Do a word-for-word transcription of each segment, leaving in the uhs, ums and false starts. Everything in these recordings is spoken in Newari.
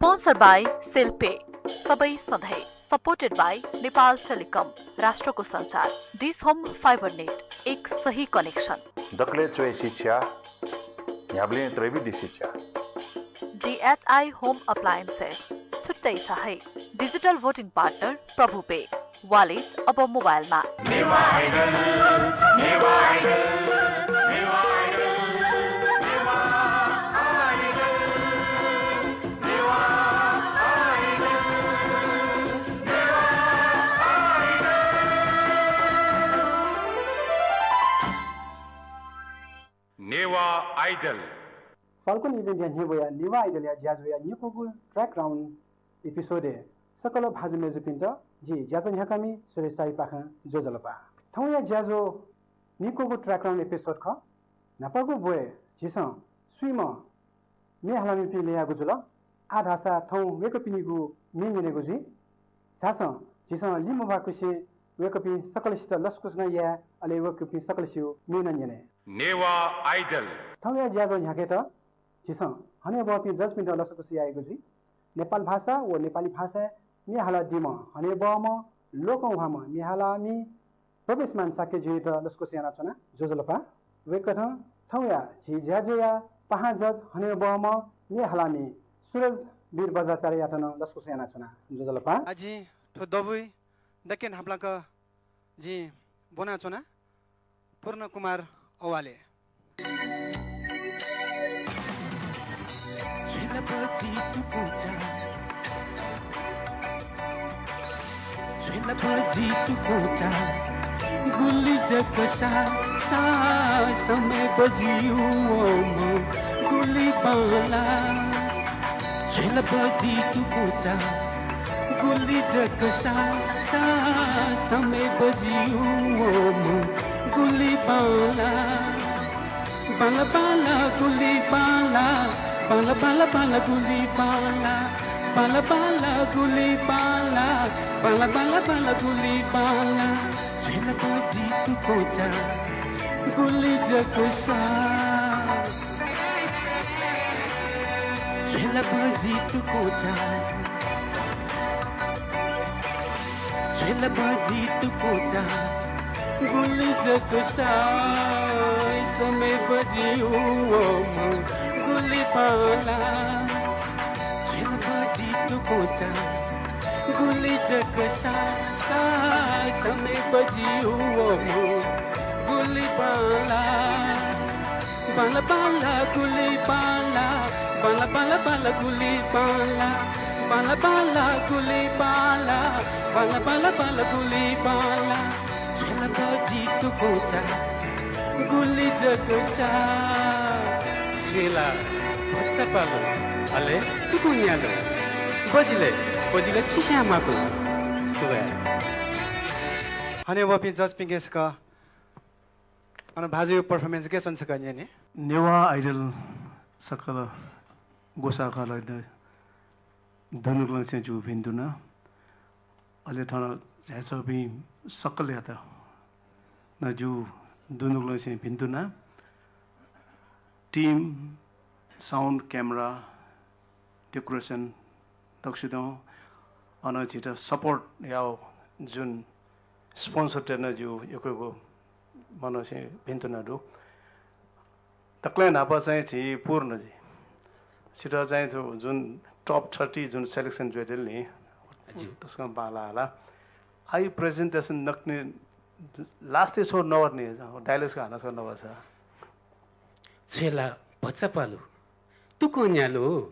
Sponsored by सेल पे, सबै सधैँ। Supported by नेपाल टेलिकम, राष्ट्रको सञ्चार। डिस होम फाइबर नेट, एक सही कनेक्सन। दकलय् च्वय् शिक्षा, न्ह्याबलें त्रयेबी दि शिक्षा। डिएचआई होम अप्लायन्सेस, छुट्टै छ है। डिजिटल भोटिङ पार्टनर प्रभु पे। वालेट अब मोबाइलमा। नेवाः आइडल, नेवाः आइडल, नेवाः आइडल, नेवाः आइडल, नेवाः आइडल, नेवाः आइडल। नेवाः आइडल। Falcon Event-या न्ह्यब्वया नेवाः आइडलया ज्याझ्वःया निक्वःगु ट्र्याक राउन्ड एपिसोडय् सकल भाजु मय्जुपिन्त जि ज्याझ्वः न्ह्याकामि सुरेश शाहीपाखें ज्वजलपा। थौंया ज्याझ्वः निक्वःगु ट्र्याक राउन्ड एपिसोड खः। न्हापांगु ब्वय् झीसं स्वीम्ह म्ये हालामिपिं ल्ययागु जुल। आः धाःसा थौं वय्कःपिनिगु म्ये न्यनेगु जुइ। झासँ, झीसं लिमबाकुसे वय्कःपिं सकलसित लसकुस नं याये, अले वय्कःपिं सकलसिगु म्ये नं न्यने। नेवाः आइडल। थौंया ज्याझ्वः न्ह्याकेत झीसं हनेबहःपिं जजपिन्त लसकुस यायेगु जुइ। नेपाल भाषा व नेपाली भाषाय् म्ये हालादीम्ह हनेबहःम्ह, लोकंह्वाःम्ह म्ये हालामि प्रवेशमान शाक्यजुयात लसकुस यानाच्वना, ज्वजलपा। वय्कथं थौंया झी ज्याझ्वःया पाहां जज हनेबहःम्ह म्ये हालामि सुरज वीर बज्राचार्ययात नं लसकुस यानाच्वना, ज्वजलपा। आः जिं थ्व दबुइ दक्व न्हापालाक जिं ब्वनाच्वना, पूर्ण कुमार औवाले। झ्वेला बजि तुकूचा। झ्वेला बजि तुकूचा। गुलि जक सा, सा, समय बजि उवंम्ह गुलि बांला। झ्वेला बजि तुकूचा। गुलि जक सा, सा, समय बजि उवंम्ह गुलि बांला। बांला, बांला, गुलि बांला, बांला, बांला, बांला, गुलि बांला, बांला, बांला, गुलि बांला, बांला, बांला, बांला, गुलि बांला। झ्वेला बजि तुकूचा, गुलि जक सा। झ्वेला बजि तुकूचा। झ्वेला बजि तुकूचा। गुलि जक सा, समय बजि उवंम्ह गुलि बांला। झ्वेला बजि तुकूचा। गुलि जक सा, सा, समय बजि उवंम्ह गुलि बांला। बांला, बांला, गुलि बांला, बांला, बांला, बांला, गुलि बांला, बांला, बांला, गुलि बांला, बांला, बांला, बांला, गुलि बांला। झ्वेला बजि तुकूचा, गुलि जक सा। झ्वेला भचा पालु, अले तुकु न्यालु। बजिले, बजिले छिस्यां माकु। सुभाय्। हनेबहःपिं जजपिं सकल, अन भाजुया performance गथे च्वन छकः न्यने। नेवाः आइडल सकल ग्वसाः खलःत दुनुगलंनिसें जिगु भिन्तुना। अले थन झायाच्वंपिं सकलयात नं जिगु दुनुगलंनिसें भिन्तुना। Team, sound, camera, decoration दक्वसितं, अन झीत support याःगु जुन sponsor-तय्त नं जिगु यक्व यक्व मनंनिसें भिन्तुना दु। दकलय् न्हापा चाहिँ झी पूर्णजी, छित चाहिँ थ्व जुन top thirty जुन selection जुयादिल नि, हजुर। तसकं बांलाः हला। आः presentation नकतिनि last-य् छगू नवात नि, dialogue छकः हानं छकः नवात सा। झ्वेला भचा पालु, तुकु न्यालु,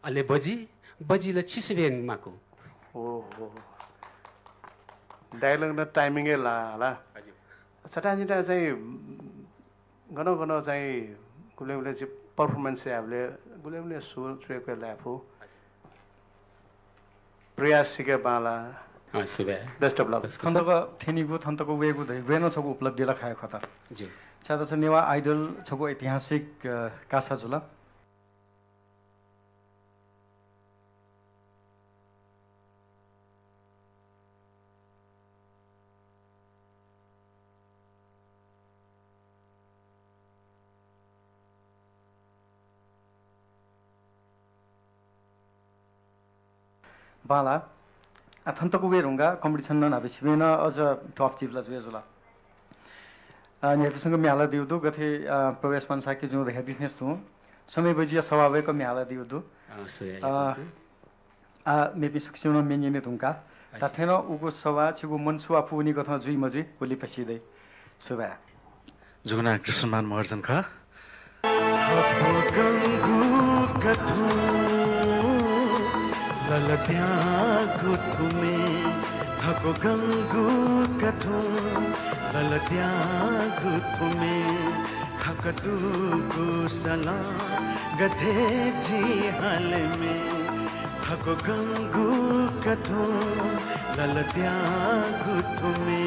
अले बजि, बजिले छिस्यां माकु। ओहो। Dialogue नं timing-य् लाः हला। हजुर। छतां जितां चाहिँ गनं गनं चाहिँ गुबलें गुबलें झी performance यायेबलय् गुबलें गुबलें सुर च्वय् क्वय् लाये फु। हजुर। प्रयास छिके बांलाः। अँ, सुभाय्। Best of luck। थन तक थ्यनीगु, थन तक वयेगु धइगु नं छगू उपलब्धि ला खः खः। ज्यू। छाय्धाःसा नेवाः आइडल छगू ऐतिहासिक, अ, कासा जुल। बांला। आ, थन तक वये धुंकाः competition नं न्हापा छिपिं नं अझ tough चिबला जुया जुल। आ, न्ह्यापिसंक म्ये हालादिउ दु, गथे, आ, प्रवेश पान शाक्य जुं धयादिसेंस तुं समय बजिया सवाः वय्‌कः म्ये हालादिउ दु। आ, मेपिं सकसिनं म्ये न्यने धुंकाः धात्थें नं उगु सवाः छिगु मनसुवा पूवनी गथं जुइ मजुइ व लिपा सी दइ। सुभाय्। जिगु नां कृष्णमान महर्जन खः। थ्व गंगु कथुं ललद्यागु थुमे, थ्व गंगु कथुं ललद्यागु थुमे, थक दुगु सलं गथे जि हालेमे, थ्व गंगु कथुं ललद्यागु थुमे।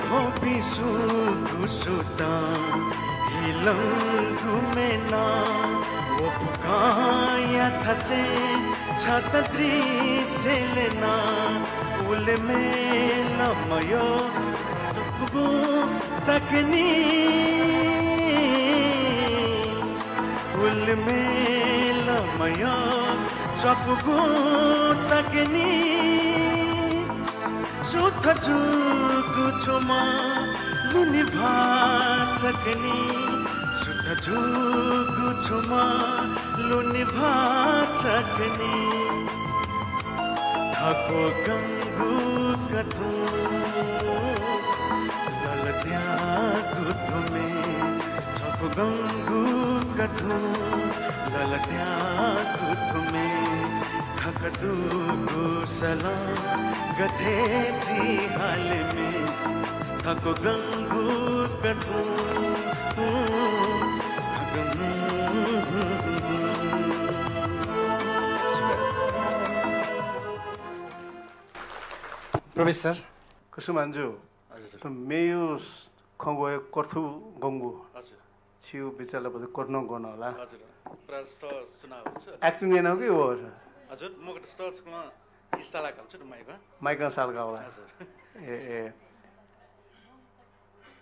थ्व बिसुगु सुतं हिलंगु मेनं व फुकंया थासय् छता दृश्य ल्यना। उलि मेलमय् च्वपुगु तकनि, उलि मेलमय् च्वपुगु तकनि। सुथ जूगु छुमा लुनि भाचकनि, सुथ जूगु छुमा लुनि भाचकनि। थ्व गंगु कथुं ललद्यागु थुमे, थ्व गंगु कथुं ललद्यागु थुमे, थक दुगु सलं गथे जि हालेमे, थ्व गंगु कथुं। प्रवेश सर। कुसुम भान्जु, हजुर सर। त मेयु खंगु हे कथुं गंगु। हजुर। छियु बिचालय् बझ कथुं गन होला। हजुर। प्रायः जस्तो सुना हुन्छ। Acting यानागु कि हो? हजुर, म कत जस्तो छकलं इस्ता लाकाल छु त माइक। माइक साल गावला। हजुर। ए, ए।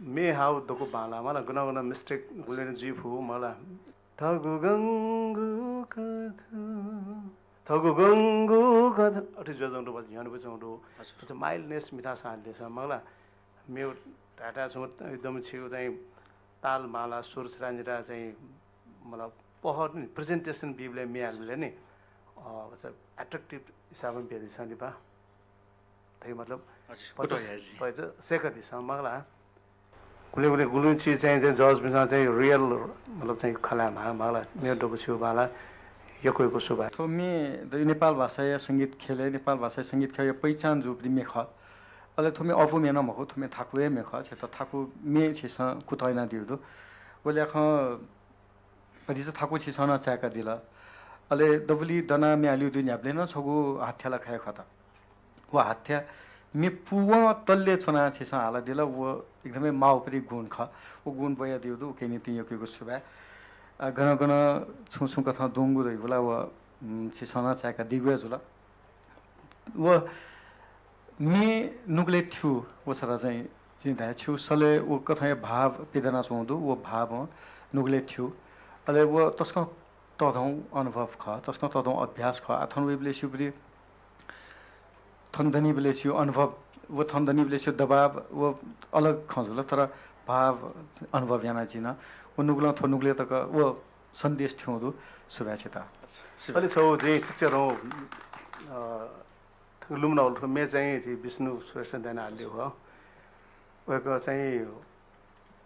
म्ये हाउ दक्व बांला मला, गन गन mistake गुलें जुइ फु मला। थ्व गंगु कथुं, थ्व गंगु कथुं, अथे जुया जंगु बझ न्ह्यःने बझ जंगु। हजुर। Mildness मिठा साथ देसा मला। म्ये धायेत छुं एकदम छिगु चाहिँ ताल माला, सुर छरा निरा चाहिँ, मतलब, पहर नि, presentation बीबलय् म्ये हालेबलय् नि, अ, मतलब, attractive हिसाबं बियादिसँ लिपा। थ्व मतलब, हजुर, पचा, कुतः याय् जि। पचा सेक दिसँ मखुला। गुलिं गुलिं, गुलिं चिज चाहिँ, चाहिँ judge मिसां चाहिँ real, मतलब, चाहिँ खला मा, मखुला, म्ये दक्व छिगु बांला, यक्व यक्व सुभाय्। थ्व म्ये द-, नेपाल भाषाया संगीत ख्यलय्, नेपाल भाषाया संगीत ख्यःया पहिचान जूपिं म्ये खः। अले थ्व म्ये अःपु म्ये नं मखु, थ्व म्ये थाकु हे म्ये खः। छित थाकु म्ये छिसं कुतः यानादीगु दु। व ल्याखं भतिचा थाकु छिसं नं चाय्‌कादिल। अले दबुलिइ दनाः म्ये हालीगु दुई न्ह्याबलें नं छगू हाथ्याला खय् खत। व हाथ्या म्ये पूवं तल्ले च्वनाः छिसं हालादिल, व एकदमै माःगु गुण खः। व गुण ब्वयादीगु दु, उकिया निंतिं यक्व यक्व सुभाय्। अ, गन गन छुं छुं कथं द्वंगु दइगु ला व, उम्, छिसं नं चाय्‌कादीगु हे जुल। व म्ये नुगलय् थ्यू, व छता चाहिँ जिं धाये, छिगु सलय् व कथंया भाव पिदनाच्वंगु दु, व भावं नुगलय् थ्यू। अले व तसकं तःधंगु अनुभव खः, तसकं तःधंगु अभ्यास खः। आः थन वइबलय् स्यूपिं थन दनीबलय् स्यू अनुभव, व थन दनीबलय् स्यू दबाव, व अलग खँ जुल, तर भाव अनुभव याना जिं व नुगलं थ्व नुगलय् तक व सन्देश थ्यंगु दु। सुभाय् छित। अले छगू जिं चिकिचा रौं, अ, थुगु लुमना हुल थ्व म्ये चाहिँ झी विष्णु श्रेष्ठ दाइनं हालादीगु खः। वय्‌कः चाहिँ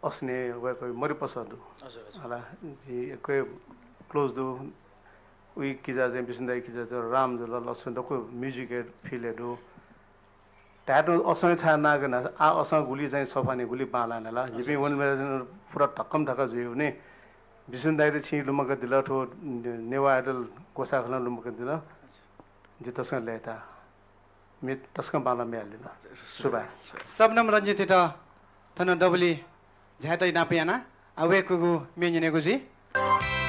असनय् वय्‌कः मरि पसः दु। हजुर, हजुर। होला, झी यक्व close दु। उइ किजा चाहिँ विष्णु दाइ किजा चाहिँ राम जुल, लक्ष्मण दक्व music field-य् दु। धायेत असं छाय् नागः ना, आः असं गुलि चाहिँ सफा नि, गुलि बांलाः नि ला। हजुर, जिपिं हजुर। वनेबलय् चाहिँ पुरा धक्कम धक्का जुइ वनी। विष्णु दाइयात छिं लुमंकादिल, थ्व नेवाः Idol ग्वसाः खलं लुमंकादिल। हजुर। जि तसकं लय्‌ताः। म्ये तसकं बांलाः म्ये हालादिल। सुभाय्। शबनम रञ्जितयात थन दबुलिइ झायेत इनाप याना। आः वय्‌कःगु म्ये न्यनेगु जुइ।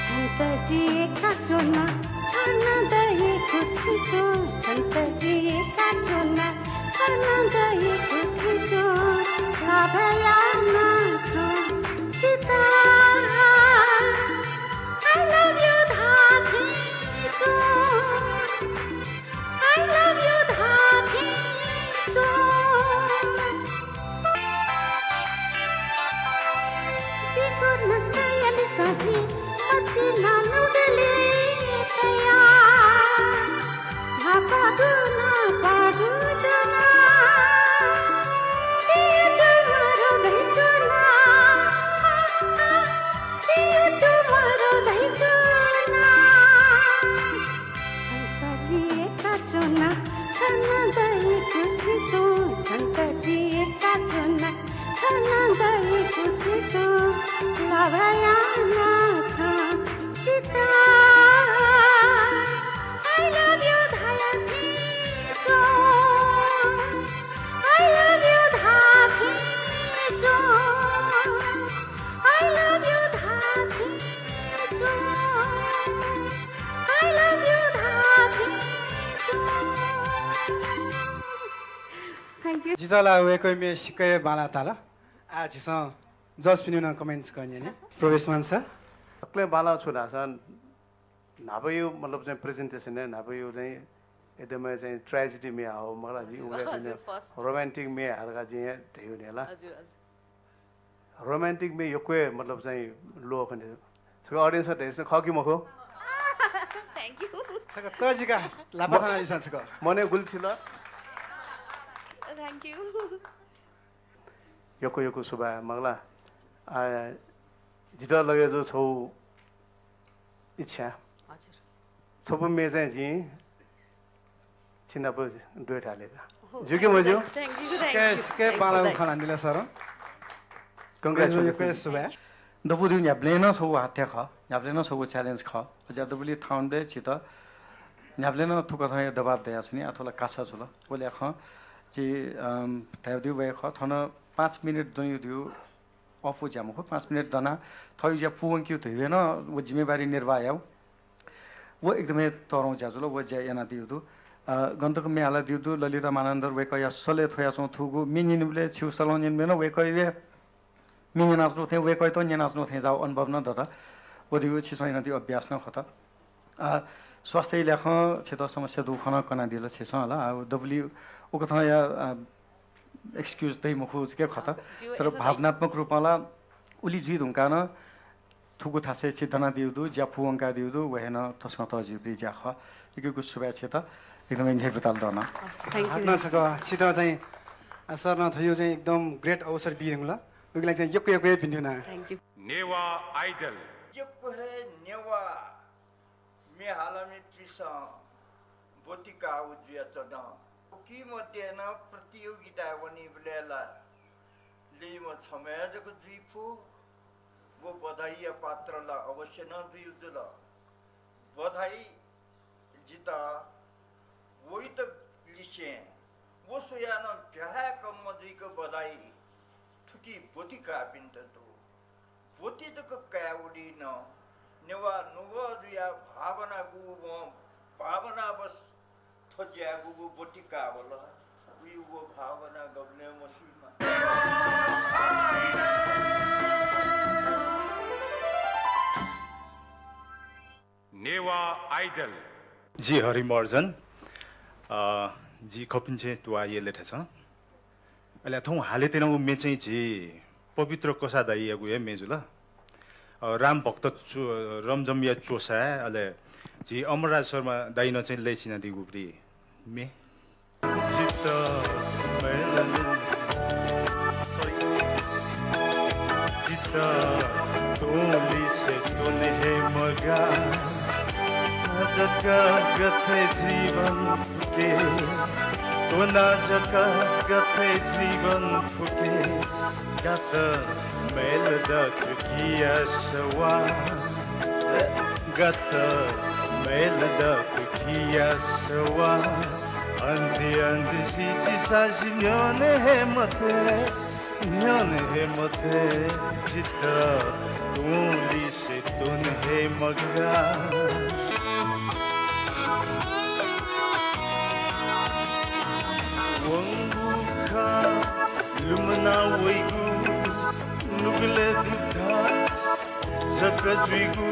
छन्त जिं यय्‌काच्वना, छन्त दय्‌कूगु थुंच्वं। छन्त जिं यय्‌काच्वना, छन्त दय्‌कूगु थुंच्वं। लाभ याना छं जितः I love you धाःथें च्वं। अभयाना छ चिता। I love you धाया थें च्वं। I love you धाया थें च्वं। I love you धाया थें च्वं। I love you धाया थें च्वं। Thank you। जितः ला वय्कःया म्ये सिक्क हे बांलाः ताल। आः झीसं जजपिनिगु नं comment छकः न्यने। प्रवेश मान सर। दकलय् बांलाः छु धाःसा न्हापाया मतलब चाहिँ presentation-य् न्हापाया चाहिँ एकदमै चाहिँ tragedy म्ये हाः मखु ला, जि हजुर, उबलय् हजुर, चाहिँ first। Romantic म्ये हाः धकाः जिं धयागु नि ला। हजुर, हजुर। Romantic म्ये यक्व हे मतलब चाहिँ ल्वः खने। छकः audience-ं धयादिसँ खः कि मखु? Thank you। छकः तःजिकाः लापा म-, थानादिसँ छकः। मनय् गुलि थिल? Thank you। यक्व यक्व सुभाय् मखु ला। आ, जितः लगे जू छगू इच्छा। हजुर। छपु म्ये चाहिँ जिं छिनाप duet हाले का। ज्यू कि मज्यू? Thank you, thank you, सिक्क हे, thank you। सिक्क हे बांलाःगु खँ ल्हानादिल सर। Congratulations। यक्व यक्व सुभाय्। दबू धइगु न्ह्याबलें नं छगू हाथ्या खः, न्ह्याबलें नं छगू challenge खः। अज्याः दबुलिइ थाहां वनेबलय् छितः न्ह्याबलें नं थुकथंया दबाब दयाच्वनी, आः थ्व ला कासा जुल। व ल्याखं झी, अम, धयादीगु वय् खः, थन पाँच मिनेट दनादीगु अःपु ज्या मखु, पाँच मिनेट दनाः थःगु ज्या पूवंकेगु धइगु हे नं व जिम्मेवारी निर्वाह यायेगु। व एकदमै तःधंगु ज्या जुल, व ज्या यानादीगु दु। अ, गन तक म्ये हालादीगु दु, ललिता मानन्धर वय्कःया सलय् थ्वयाच्वंगु थुगु म्ये न्यनेबलय् छिगु सलं न्यनेबलय् नं वय्कःया म्ये न्यनाच्वंगु थें, वय्कःयात न्यनाच्वंगु थें जाःगु अनुभव नं दत। व धइगु छिसं यानादीगु अभ्यास नं खः। आ, स्वास्थ्य ल्याखं छित समस्या दु खँ नं कनादिल छिसं ला। आ, दबुलिइ उकथंया, आ, excuse दइ मखु जक खः। ज्यू, तर भावनात्मक रूपं ला उलि जुइ धुंकाः नं थुगु थासय् छि दनादीगु दु, ज्या पूवंकादीगु दु, व हे नं तसकं तःजिगु ज्या खः। यक्व यक्व सुभाय् छित, एकदमै न्ह्यइपुताल दन। हस्, thank you। हाकनं छकः छित चाहिँ, आ, सरं थ्व चाहिँ एकदम great अवसर बियादीगु ला। उकिया लागि चाहिँ यक्व यक्व हे भिंतुना। Thank you। नेवाः Idol। यक्व हे नेवाः म्ये हालामिपिन्सं ब्वति काःगु जुयाच्वन। उकी मध्ये नं प्रतियोगिताय् वनीबलय् ला लिमं छम्ह हे जक जुइफु। व बधाईया पात्र ला अवश्य नं जुइ जुल। बधाई जितः वइत लिसें व स्वयाः नं ब्याहा हे कम जुइक बधाई थुकी ब्वति काःपिन्त दु। ब्वति जक कायेवली नं नेवाः नुगः जुयाः भावना गुगु वं भावनावश थ्व ज्याय् गुगु ब्वति काःवल, उकिया भावना गबलें मसीमा। नेवाः Idol। जि हरिमर्जन, अ, जि खपिन्चे तुवाः यलय् थें च्वं। अले थौं हाले त्यनागु म्ये चाहिँ झी पवित्र कसाः दाइयागु हे म्ये जुल। अ, राम भक्त चो-, रमजमया च्वसाय्, अले झी अमरराज शर्मा दाइनं चाहिँ लय् चिनादीगु ब्री म्ये। जितः तुं लिसे त्वने हे मगाः, जक गथे जीवन फुके, त्वना जक गथे जीवन फुके, गात मेल दत किया सवा, गात मेल दत किया सवा, अन्ति अन्ति सिसि सासि न्ह्यःने हे मते, न्ह्यःने हे मते, जितः तुं लिसे त्वने हे मगाः। वंगु खँ लुमना वइगु नुगलय् दुःख जक जुइगु।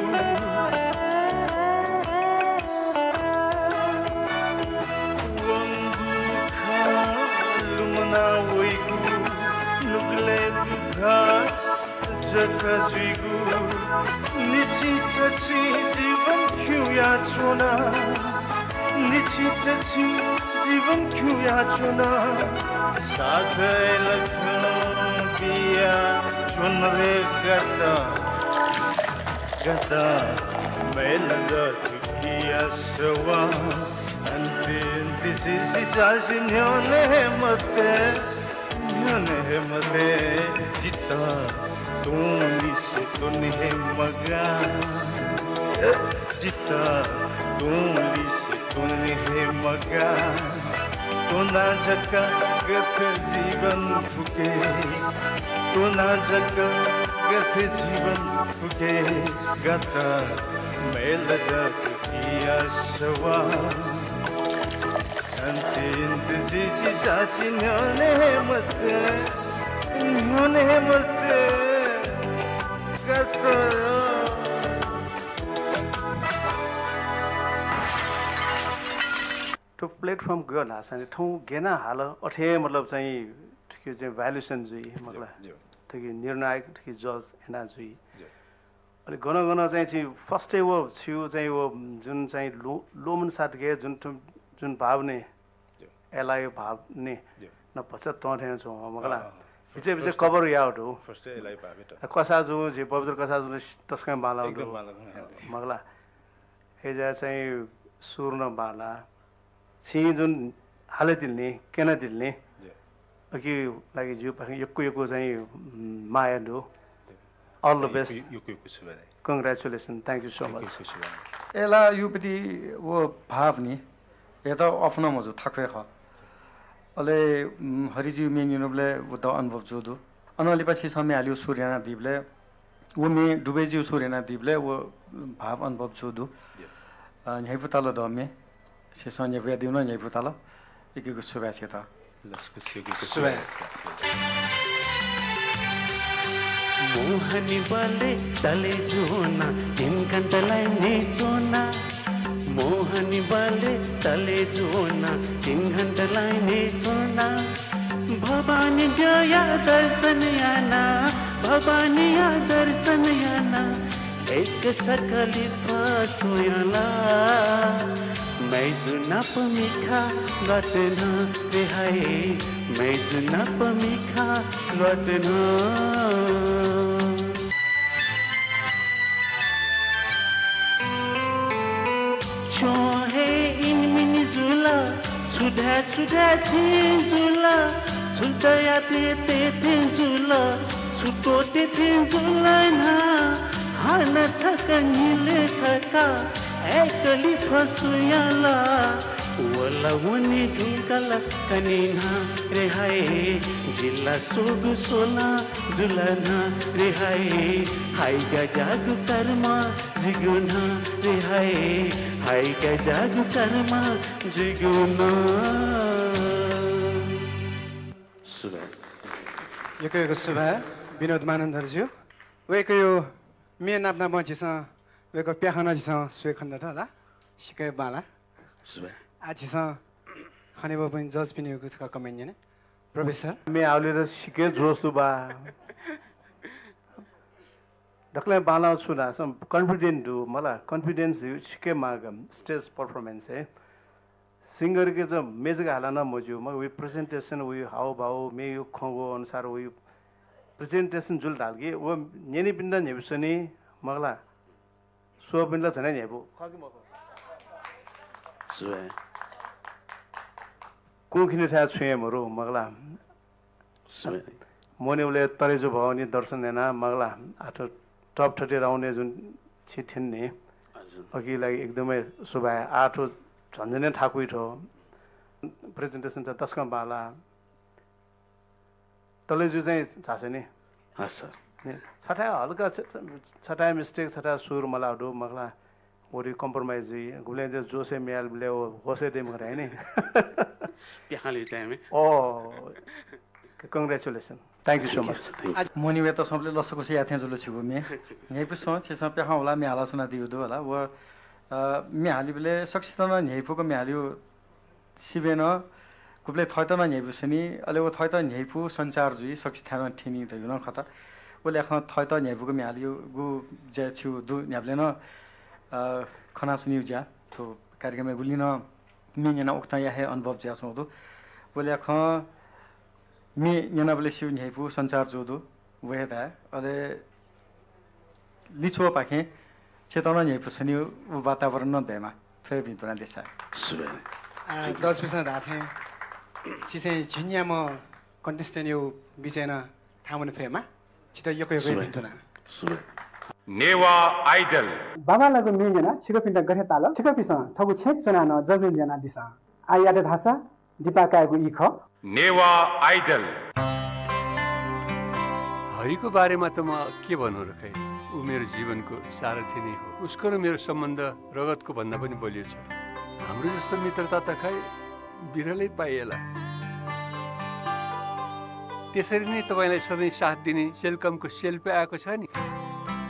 वंगु खँ लुमना वइगु नुगलय् दुःख जक जुइगु। निछि चछि जीवन खिउँया च्वना, निछि चछि जीवन खिउँया च्वना। साथय् लखं बिया च्वन रे गत, गत मेल दत किया सवा। अन्ति अन्ति सिसि सासि न्ह्यःने हे मते, न्ह्यःने हे मते, जितः तुं लिसे तुं हे मगाः, जितः तुं लिसे तुं हे मगाः। तुना जक गथे जीवन फुके, तुना जक गथे जीवन फुके, गत मेल गत पिया सवा। अन्तिम जिसि जासि न्ह्यःने मते, न्ह्यःने मते, गत। थ्व platform गयो धाःसा नि थौं गेना हाल अथे मतलब चाहिँ थुकी चाहिँ valuation जुइ मखला। ज्यू, ज्यू। थुकी निर्णायक थुकी judge याना जुइ। ज्यू। अले गन गन चाहिँ छि first-य् व छिउ चाहिँ व जुन चाहिँ लो-, लोमन साथ गे जुन थु-, जुन भाव ने, ज्यू। एलायो भाव ने, ज्यू। न भचा तँ थें च्वं मखला। अँ, अँ। भिचे भिचे first cover याव दु। First-य् एलायो भाव त। कसा जु, झी पवित्र कसा जु तस्कं बाला एकदम दु। बाला दु, हाँ। मखला। एजा चाहिँ सुर न बाला। छिं जुन हाले दिल नि, केना दिल नि। ज्यू। अकि लागि ज्यू पाखें यक्कु यक्कु चाहिँ, उम्, माया दु। All the best। यक्कु, यक्कु, यक्कु सुभाय्। Congratulations। Thank you so much। यक्कु, यक्कु सुभाय्। एला युपति व भाव नि, एत अफना मजू थाख्वे ख। अले, उम्, हरिज्यू मे निनुबले व द अनुभव जू दु। अनलिपा छिसं मे हालिउ सुर याना दीबले, व मे डुबे ज्यू सुर याना दीबले, व भाव अनुभव जू दु। ज्यू। अ, न्ह्याइपु ताल द मे। छिसं न्ह्यइपुया दिउ न न्ह्यइपु ताल। यक्व यक्व सुभाय् छित। लसकुस यक्व यक्व सुभाय्। सुभाय्। मोहनी बले तले जुना, तीन घण्टा लाइने जुना। मोहनी बले तले जुना, तीन घण्टा लाइने जुना। भवानी गया दर्शन याना, भवानीया दर्शन याना। एक छकली फसोयाला, मैजु नाप मिखा ल्वातना रे हाय, मैजु नाप मिखा ल्वातना। छ्यं हे इनमिन जुल, छु धाये छु धाये थें जुल, छु दया ते ते थें जुल, छु त्वःते थें जुल ना। हानं छकः न्हिले खका, अय्कलि फसुयाला। वला वने धुंकल कने ना रे हाय, जिला सोगु सोला जुल ना रे हाय। हाइगा जागु कर्म जिगु ना रे हाय, हाइगा जागु कर्म जिगु ना। सुभाय्। यक्व यक्व सुभाय् विनोद मानन्धरज्यू। वय्कःयो मे नाप नापं झीसं वय्कः प्याखं नं झीसं स्वये खने दत ला। सिक्क बांला। सुभाय्। आः झीसं हनेबहःपिं जजपिनिगु छकः comment न्यने। प्रोफेसर। मे हाउले त सिक्क जोश दु बा। दकलय् बांलाः छु धाःसा confident दु, मला confidence सिक्क माःगु stage performance हे। Singer के च मेजक हाला नं मज्यू, मगर वइ presentation, वइ हावभाव, मेयु खंगु अनुसार वइ presentation जुल धाल कि व न्यनीपिन्त न्ह्यइपुसे नि मखला, स्वःपिन्त झनै न्ह्यइपु खः कि मखु? सुभाय्। कुंखिने थाय् छुं हे मरु मखला। सुभाय्। मोहनीबलय् तलेजु भवानी दर्शन याना मखला। आः थ्व top thirty round-य् जुन छि थ्यन नि। हजुर। अकिया लागि एकदमै सुभाय्। आः थ्व झन्झनै थाकुइ थ्व। Presentation त तसकं बांला। तलेजु चाहिँ झासँ नि। हस् सर। नि, छथाय् हल्का छ-, छ-, छथाय् mistake, छथाय् सुर मलाः दु मखला। वरि compromise जुइ। गुबलें जे जोशय् म्ये हालेबलय् व होशय् दइ मखुत हे नि। प्याखं ल्हुइ time-य्। Oh, congratulations। Thank you so much। Thank you, sir। Thank you। मोहनी वय् तसं बलय् लसकुस याये थें जुल छिगु म्ये। न्ह्यइपुसे छिसं प्याखं हुलाः म्ये हाला च्वनादीगु दु होला। व, अ, म्ये हालीबलय् सकसितं नं न्ह्यइपुक म्ये हालीगु सिबें नं गुबलें थःत नं न्ह्यइपुसे नि, अले व थःत न्ह्यइपु सञ्चार जुइ, सकसिथाय् नं थ्यनी धइगु नं खः। व ल्याखं थःत न्ह्यइपुक म्ये हालीगु ज्या छिगु दु न्ह्याबलें नं, अ, खनाच्वनीगु ज्या। थ्व कार्यक्रमय् गुलि नं म्ये न्यना उकथंया हे अनुभव जुयाच्वंगु दु। व ल्याखं म्ये न्यनाबलय् छिगु न्ह्यइपु सञ्चार जूगु दु, व हे धाये। अले लिछ्वःपाखें छितः नं न्ह्यइपुसे नि व वातावरण नं दयेमा। थ्व हे भिंतुना देछाये। सुभाय्। अ, जजपिन्सं धाःथें छि चाहिँ झिंन्याम्ह contestant-या बिचय् नं थाहां वने फयेमा। छितः यक्व यक्व सुभाय्। भिन्तुना। सुभाय्। नेवाः आइडल। बांबांलाःगु म्ये न्यनाः छिकपिन्त गथे ताल? छिकपिन्सं थःगु छेँय् च्वनाः नं judgement यानादिसँ। आः यात धाःसा दिपा कायेगु ई खः। नेवाः आइडल। हरिको बारेमा त म के भनौँ र खै? ऊ मेरो जीवनको सारथी नै हो। उसको र मेरो सम्बन्ध रगतको भन्दा पनि बलियो छ। हाम्रो जस्तो मित्रता त खै बिरलै पाइएला। त्यसरी नै तपाईंलाई सधैं साथ दिने सेलकमको सेलपे आएको छ नि।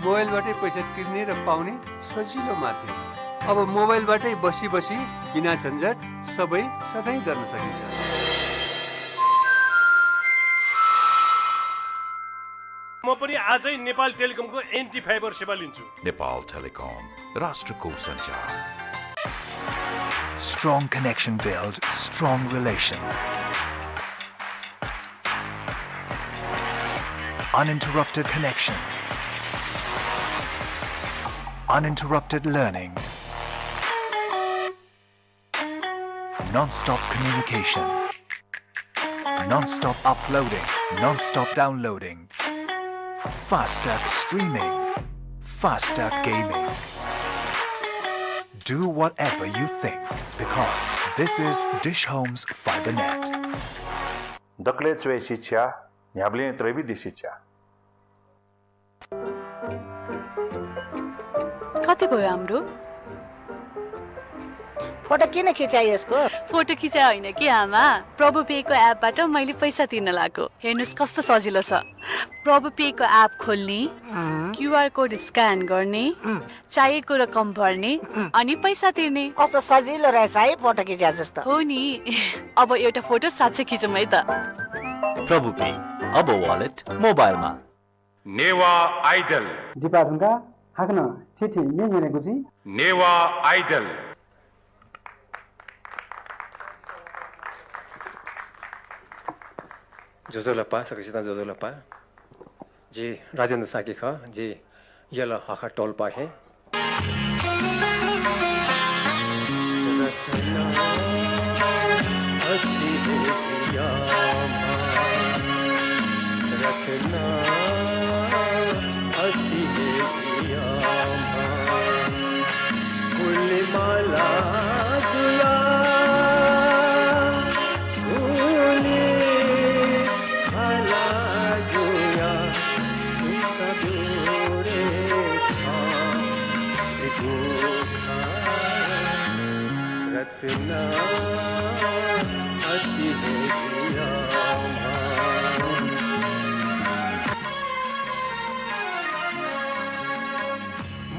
मोबाइलबाटै पैसा तिर्ने र पाउने सजिलो माध्यम। अब मोबाइलबाटै बसी बसी बिना झन्झट सबै सधैं गर्न सकिन्छ। म पनि आजै नेपाल टेलिकमको एनटी फाइबर सेवा लिन्छु। नेपाल टेलिकम, राष्ट्रको सञ्चार। Strong connection build strong relation. Uninterrupted connection. Uninterrupted learning. Non-stop communication. Non-stop uploading. Non-stop downloading. Faster streaming. Faster gaming. Do whatever you think, because this is Dish Home's Fibernet. दकलय् च्वय् शिक्षा, न्ह्याबलें त्रयेबी दि शिक्षा। कति भयो हाम्रो? फोटो किन खिच्या यसको? फोटो खिच्या होइन कि आमा, प्रभु पेको एपबाट मैले पैसा तिर्न लागेको। हेर्नुस् कस्तो सजिलो छ। प्रभु पेको एप खोल्ने, अँ। क्यूआर कोड स्क्यान गर्ने, अँ। चाहिएको रकम भर्ने, अँ। अनि पैसा तिर्ने। कस्तो सजिलो रहेछ है फोटो खिच्या जस्तो। हो नि। अब एउटा फोटो साँच्चै खिचौँ है त। प्रभु पे, अब वालेट मोबाइलमा। नेवाः आइडल। दिपा धुंकाः हाकनं थीथी म्ये न्यनेगु जुइ। नेवाः आइडल। ज्वजलपा, सकसितं ज्वजलपा। जि राजेन्द्र शाक्य खः। जि यल हाखा टोलपा हे। रत्न अति हे जियामा, रत्न अति हे जियामा, फुलमाला जुया, फुलमाला जुया, रत्न अति हे जियामा।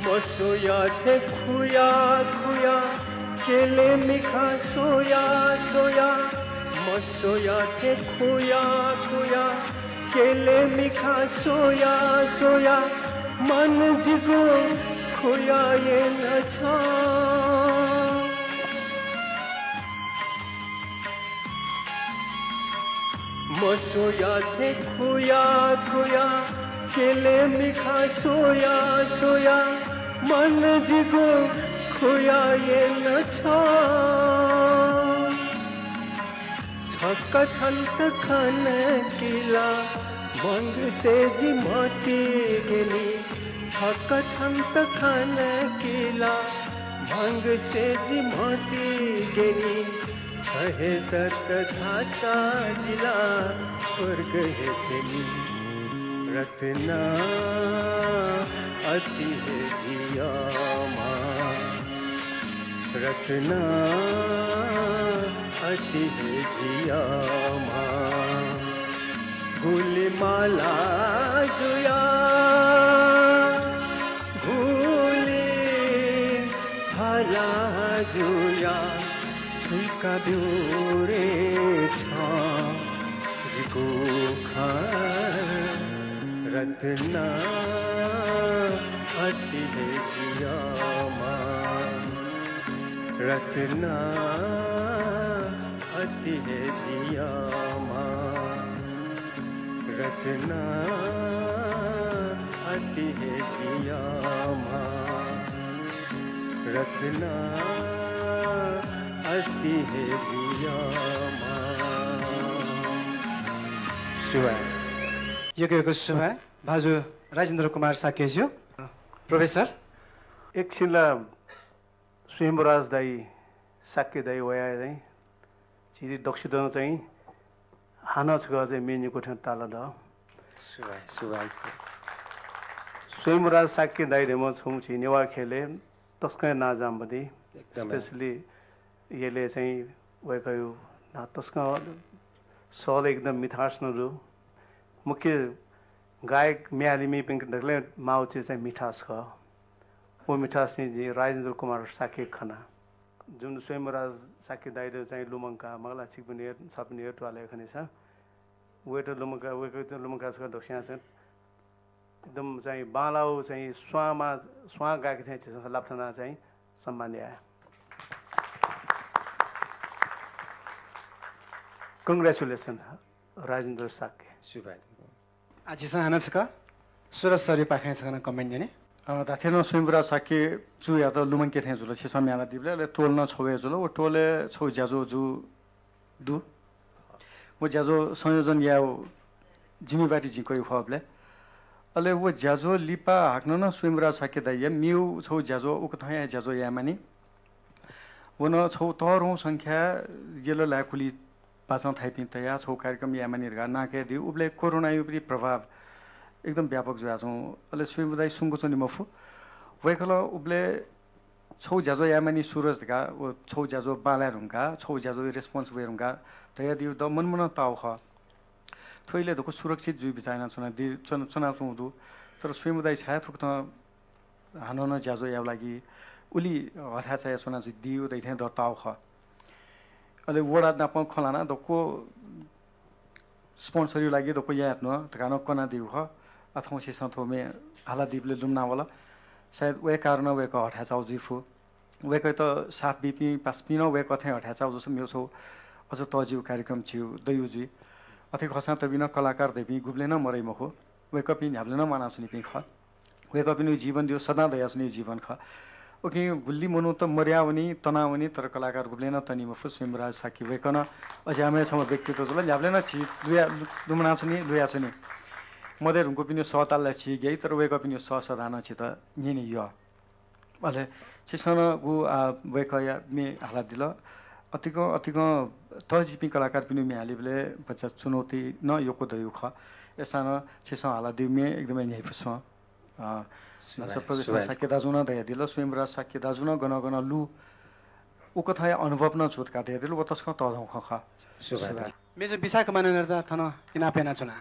मसोया थे खुया खुया, केले मिखा सोया सोया। मसोया थे खुया खुया, केले मिखा सोया सोया, मन जिगु खुया येन छ। मसोया थे खुया खुया, केले मिखा सोया सोया, मन जिगु खुया येन छ। छक्क छन्त खन किला, मंगसे जि मति गेनी। छक्क छन्त खन किला, मंगसे जि मति गेनी। छ हे दत धासा जिला, स्वर्ग हे तेनी। रत्न अति हे जियामा, रत्न अति हे जियामा। गुलिमाला जुया, गुलिमाला जुया, थुइका ब्यु रे छ जिगु खँ। रत्न अति हे जियामा, रत्न अति हे जियामा, रत्न अति हे जियामा, रत्न अति हे जियामा। सुभाय्। यक्व यक्व सुभाय्। भाजु राजेन्द्र कुमार शाक्यज्यू, प्रोफेसर। एकछिन ला स्वयम्भूराज दाइ, शाक्य दाइ वया चाहिँ झी दक्वसितं चाहिँ हानं छकः चाहिँ म्ये न्यंकू थें ताल द। सुभाय्, सुभाय्। स्वयम्भूराज शाक्य दाइ धइम्ह छम्ह झी नेवाः ख्यलय् तसकं नांजाःम्ह दु। एकदमै। Specially यलय् चाहिँ वय्कःया नां तसकं सल एकदम मिठास नं दु। मुख्य गायक म्ये हालीपिन्त दकलय् माःगु चिज चाहिँ मिठास खः। व मिठास चाहिँ जिं राजेन्द्र कुमार शाक्यय् खना। जुन स्वयम्भूराज शाक्य दाइयात चाहिँ लुमंकाः, मखु ला, छिकपिनि हे, छपिनि हे त्वालय् खनी सा। वयात लुमंकाः, वयात लुमंकाः छकः दक्वस्यां चाहिँ एकदम चाहिँ बांलाःगु चाहिँ स्वांमा, स्वां गाय्क थें झीसं लापा थनाः चाहिँ सम्मान याये। Congratulations, राजेन्द्र शाक्य। सुभाय्। आः झीसं हानं छकः सुरज सरयापाखें छकः नं comment न्यने। अ, धात्थें नं स्वयम्भूराज शाक्यजुयात लुमंके थें जुल, छिसं म्ये हालादीबलय्। अले टोल नं छगू हे जुल। व टोलय् छगू ज्याझ्वः जू दु। व ज्याझ्वः संयोजन यायेगु जिम्मेवारी जिं कयागु खः उबलय्। अले व ज्याझ्वः लिपा हाकनं नं स्वयम्भूराज शाक्य दाइया मेगु छगू ज्याझ्वः, उकथं हे ज्याझ्वः यायेमानि। व नं छगू तःधंगु संख्याय् यल लाय्कुलि बाचं थाइपिं तयाः छगू कार्यक्रम यायेमानि धकाः नां कयादीगु। उबलय् कोरोनाया प्रति प्रभाव एकदम व्यापक जुयाच्वं। अले स्वयम्भू दाइ सुम्क च्वने मफु। वय्कलं उबलय् छगू ज्याझ्वः यायेमानि सुरज धकाः व छगू ज्याझ्वः बांलाये धुंकाः, छगू ज्याझ्वःया response वये धुंकाः धयादीगु द मनमनं ताःगु खः। थ्व इलय् दक्व सुरक्षित जुइ बिचाः यानाच्वनादी, च्वन-, च्वनाच्वंगु दु। तर स्वयम्भू दाइ छाय् थुकथं हानं नं ज्याझ्वः यायेगु लागि उलि हथाय् चायाच्वनादीगु दइ थें द ताःगु खः। अले वडा नाप खँ ल्हानाः दक्व sponsor-या लागि दक्व याये धुन धकाः नं कनादीगु खः। आः थौं छिसं थ्व म्ये हालादीबलय् लुमना वल। सायद व हे कारणं वय्कः हथाय् चाःगु जुइ फु। वय्कःयात साथ बीपिं पासापिं नं वय्कः थें हथाय् चाःगु जूसा मेगु छगू अझ तःजिगु कार्यक्रम झीगु दइगु जुइ। अथे खःसां तबि नं कलाकार धइपिं गुबलें नं मदइ मखु। वय्कःपिं न्ह्याबलें नं म्वानाच्वनीपिं खः। वय्कःपिनिगु जीवन धइगु सदां दयाच्वनीगु जीवन खः। उकिं गुलि मनूत मदयावनी, तनावनी, तर कलाकार गुबलें नं तनी मफु। स्वयम्भूराज शाक्य वय्कः नं अज्याःम्ह हे छम्ह व्यक्तित्व जुल। न्ह्याबलें नं झी लुया-, लु-, लुमनाच्वनी, लुयाच्वनी। मदये धुंकूपिनिगु सः ताल ला झी ग्याइ, तर वय्कःपिनिगु सः सदां नं झीत न्ह्यइन्ह्यइपुसे। अले छिसं नं गु, आ, वय्कःया म्ये हालादिल। अतिकं, अतिकं तःजिपिं कलाकारपिनिगु म्ये हालीबलय् भचा चुनौती नं यक्व दइगु खः। अय्सां नं छिसं हालादीगु म्ये एकदमै न्ह्यइपुसे च्वं। अ, सुभाय्, भचा प्रोफेसर सुभाय्। शाक्य दाजुं नं धयादिल, स्वयम्भूराज शाक्य दाजुं नं गन गन लु, उकथंया अनुभव नं छु धकाः धयादिल, व तसकं तःधंगु खँ खः। सुभाय्। सुभाय्। मेजर विशाख मानन्धरयात थन इनाप यानाच्वना।